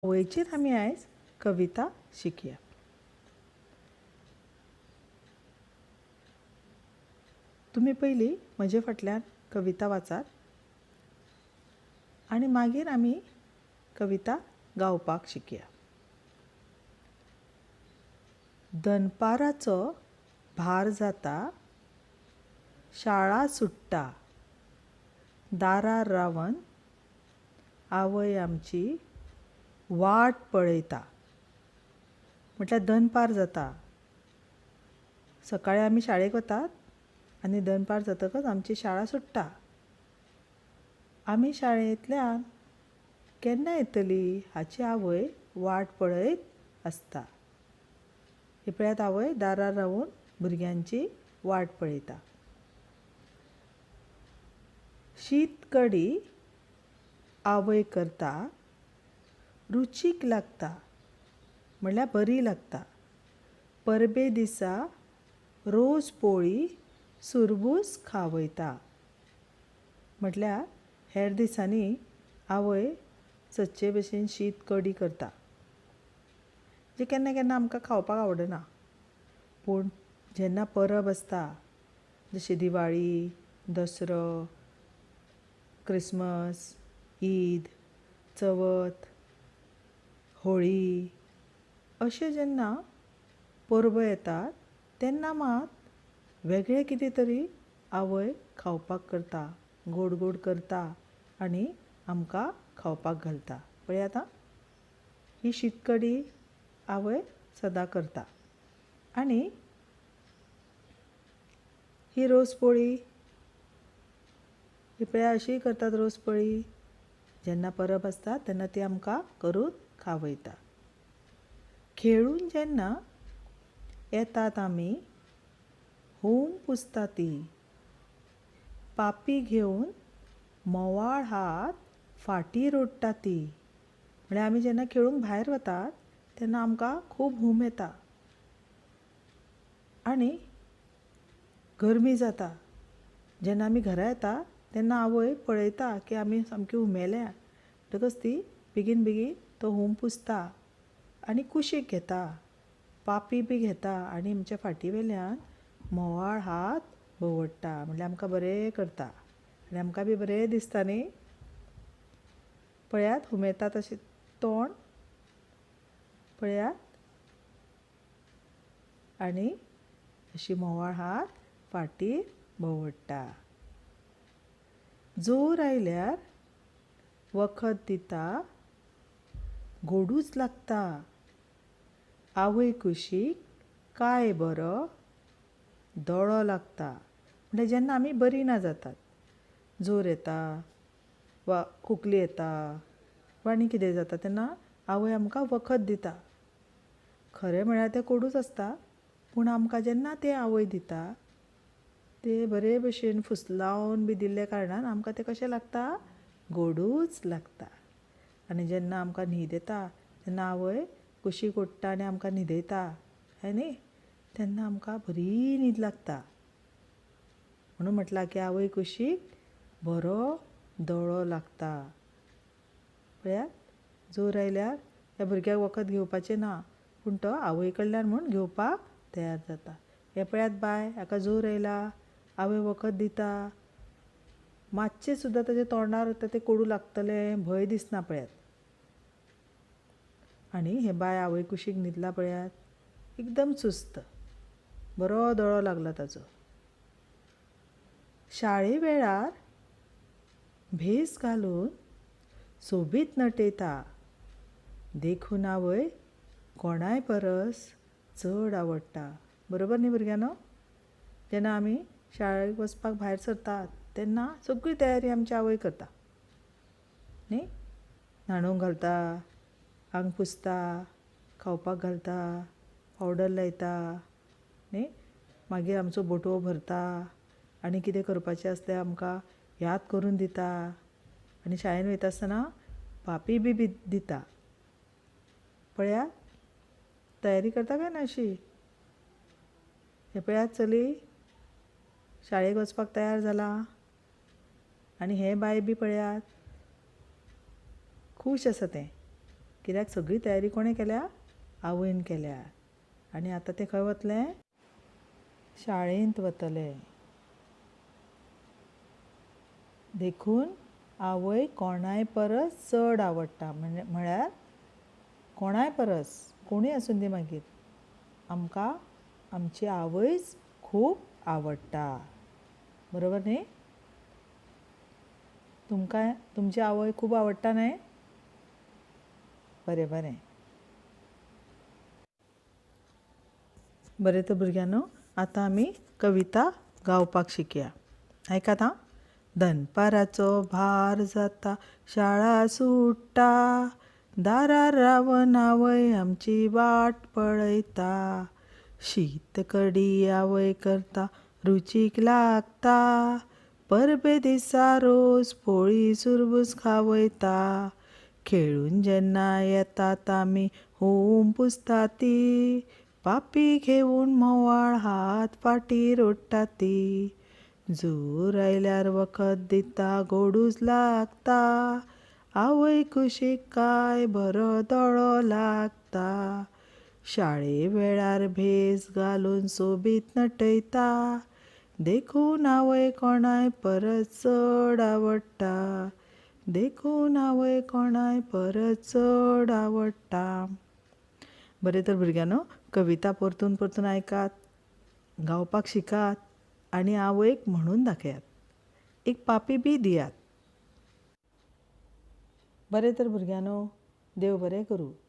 आवयचेर आमी आयज कविता शिकया. तुमी पयलीं म्हजे फाटल्यान कविता वाचात आनी मागीर आमी कविता गावपाक शिकया. दनपाराचो भार जाता, शाळा सुट्टा, दारार रावन आवय आमची वाट पळयता. म्हटल्यार दनपार जाता, सकाळीं आमी शाळेक वतात आनी दनपार जातकच आमची शाळा सुट्टा. आमी शाळेंतल्यान केन्ना येतली हाची आवय वाट पळयत आसता. ही पळयात आवय दारार रावन भुरग्यांची वाट पळयता. शीत कडी आवय करता, रुचीक लागता, म्हणल्यार बरी लागता. परबे दिसा रोस पोळी सुरबूस खावयता. म्हटल्यार हेर दिसांनी आवय सदचे भशेन शीत कडी करता, जे केन्ना केन्ना आमकां खावपाक आवडना. पूण जेन्ना परब आसता, जशी दिवाळी, दसरो, क्रिसमस, ईद, चवथ, होळी, अशे जेन्ना परबो येतात तेन्ना मात वेगळें कितें तरी आवय खावपाक करता, गोड गोड करता आनी आमकां खावपाक घालता. पळयात आं, ही शीत कडी आवय सदां करता. आनी ही रोस पोळी ही पळया अशीय करतात. रोस पोळी जेन्ना परब आसता तेन्ना ती आमकां करून खावयता. खेळून जेन्ना येतात आमी, हूम पुसता ती, पापी घेवन म्होंवाळ हात फाटीर ओडटा ती. म्हळ्यार आमी जेन्ना खेळूंक भायर वतात तेन्ना आमकां खूब हूम येता आनी गरमी जाता. जेन्ना आमी घरा येता तेन्ना आवय पळयता की आमी सामकी हुमेल्या, म्हणटकच ती बेगीन बेगीन तो हूम पुसता आनी कुशीक घेता, पापी बी घेता आनी आमच्या फाटी वेल्यान म्होंवाळ हात भोंवडटा. म्हणल्यार आमकां बरें करता आनी आमकां बी बरें दिसता न्ही. पळयात हुमेता तशें तोंड पळयात आनी अशी म्होंवाळ हात फाटीर भोंवडटा. जोर आयल्यार वखद दिता, गोडूच लागता, आवय कुशीक काय बरो दोळो लागता. म्हणल्यार जेन्ना आमी बरी ना जातात, जोर येता वा खोकली येता वा आनी कितें जाता तेन्ना आवय आमकां वखद दिता. खरें म्हळ्यार तें कोडूच आसता, पूण आमकां जेन्ना तें आवय दिता ते बरे भशेन फुसलावन बी दिल्ल्या कारणान आमकां तें कशें लागता, गोडूच लागता. आनी जेन्ना आमकां न्हीद येता तेन्ना आवय कुशीक ओडटा आनी आमकां न्हिदयता, हय न्ही, तेन्ना आमकां बरी न्हीद लागता. म्हणून म्हटलां की आवय कुशीक बरो दोळो लागता. पळयात जोर आयल्यार ह्या भुरग्याक वखद घेवपाचें ना, पूण तो आवय कडल्यान म्हूण घेवपाक तयार जाता. हें पळयात बाय, हाका जोर आयला, आवय वखद दिता, मातशें सुद्दां ताच्या तोंडार तें कोडू लागतलें भंय दिसना पळयात. आनी हें बाय आवय कुशीक न्हिदलां पळयात, एकदम सुस्त, बरो दोळो लागला ताचो. शाळे वेळार भेस घालून सोबीत नटयता, देखून आवय कोणाय परस चड आवडटा. बरोबर न्ही भुरग्यांनो? जेन्ना आमी शाळेक वचपाक भायर सरतात तेन्ना सगळी तयारी आमची आवय करता न्ही. न्हाणोवंक घालता, आंग पुसता, खावपाक घालता, पावडर लायता न्ही, मागीर आमचो बोटवो भरता आनी कितें करपाचें आसल्यार आमकां याद करून दिता आनी शाळेन वयता आसतना पापी बी दिता. पळयात तयारी करता काय ना अशी. हें पळयात चली शाळेक वचपाक तयार जाला. आनी हें बाय बी पळयात खूश आसा तें. कित्याक सगळी तयारी कोणें केल्या? आवयन केल्या. आनी आतां तें खंय वतलें? शाळेंत वतलें. देखून आवय कोणाय परस चड आवडटा. म्हळ्यार कोणाय परस, कोणूय आसूं दी मागीर, आमकां आमची आवयच खूब आवडटा. बरोबर न्ही? तुमकां तुमची आवय खूब आवडटा न्हय? बरें बरें. बरें तर भुरग्यांनो, आतां आमी कविता गावपाक शिकया. आयकात आं. दनपाराचो भार जाता, शाळा सुट्टा, दारार रावन आवय आमची वाट पळयता. शीत कडी आवय करता, रुचीक लागता, परबे दिसा रोस पोळी सुरबूस खावयता. खेळून जेन्ना येतात आमी होम पुसता ती, पापी घेवन म्होंवाळ हात फाटीर ओडटा ती. जोर आयल्यार वखद दिता, गोडूच लागता, आवय कुशीक काय बरो दोळो लागता. शाळे वेळार भेस घालून सोबीत नटयता, देखून आवय कोणाय परस चड आवडटा. देखून आवय कोणाय परस चड आवडटा. बरें तर भुरग्यांनो, कविता परतून परतून आयकात, गावपाक शिकात आनी आवयक म्हणून दाखयात. एक पापी बी दियात. बरें तर भुरग्यांनो, देव बरें करूं.